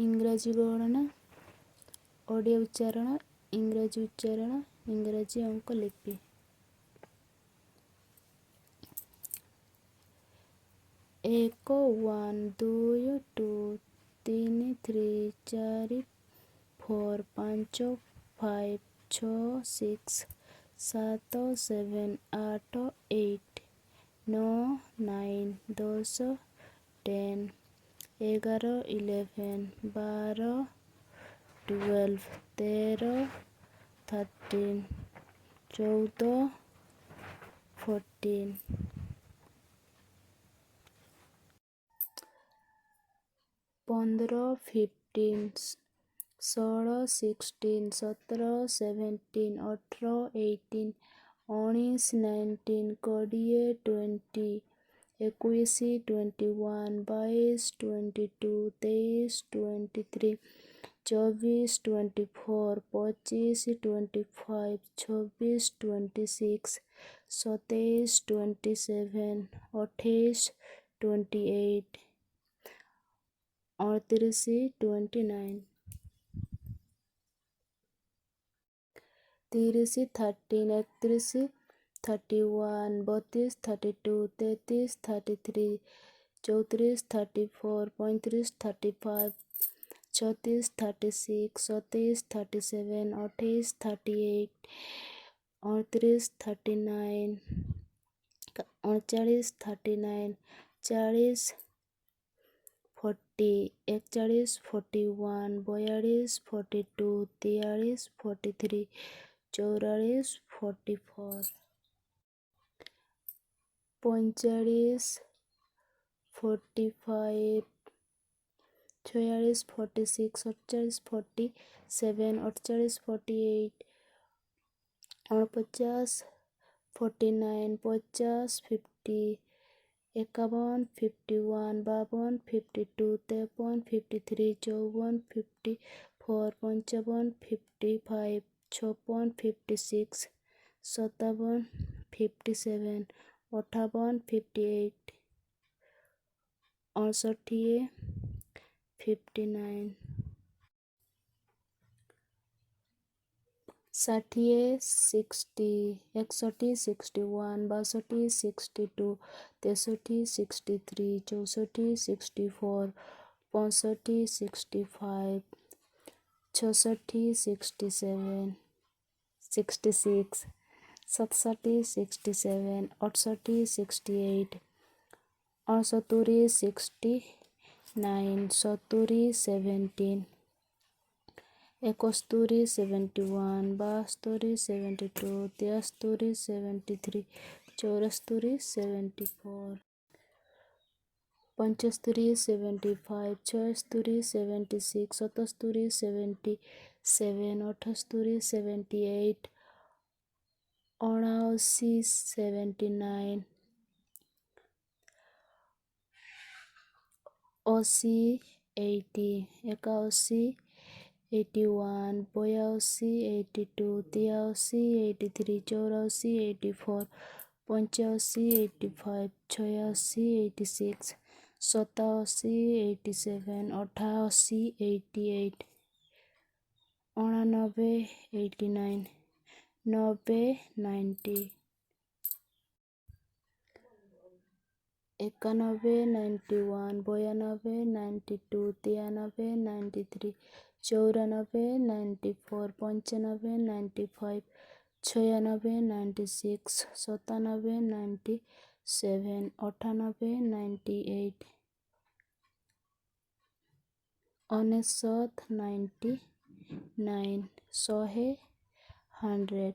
ଇଂରାଜୀ ଗଣନା, ଓଡ଼ିଆ ଉଚ୍ଚାରଣ, ଇଂରାଜୀ ଉଚ୍ଚାରଣ, ଇଂରାଜୀ ଅଙ୍କ ଲିପି। 1 one, 2 two, 3 three, 4 four, 5 five, 6 six, 7 seven, 8 eight, 9 nine, 10 ten, 11 eleven, 12 12, 13 13, 14 14, 15 15, 16 16, 17 17, 18 18, 19 19, 20 20, 21 21, 22 22, 23 23, 24 24, 25 25, 26 26, 27 27, 28 28, 29 29, 30 13, 31 31, 32 32, 33 33, 34 34, 35 35, 36 36, 27 37, 28 38, 29 39, 39 39, 40 40, 41 41, 42 42, 43 43, 44 44, 45 45, 46 46, 47 47, 48 48, 49 49, 50 50, 51 51, 52 52, 53 53, 54 54, 55 56, 56, 57 57, 58 58, 59 59, 60 60, 61 61, 62 62, 63 63, 64 64, 65 65, 66 67, 66, 67 67, 68 68, 69 69, 70 17, 71 71, 72 72, 73 73, 74 74, 75 75, 76 76, 77 78 78, 79 79, 80 80, 81 81, 82 82, 83 83, 84 84, 85 85, 86 86, 87 87, 88 88, 89 89, 90 90, 91 91, 92 92, 93 93, 94 94, 95 95, 96 96, 97 97, 98 98, 99 99, 100 100।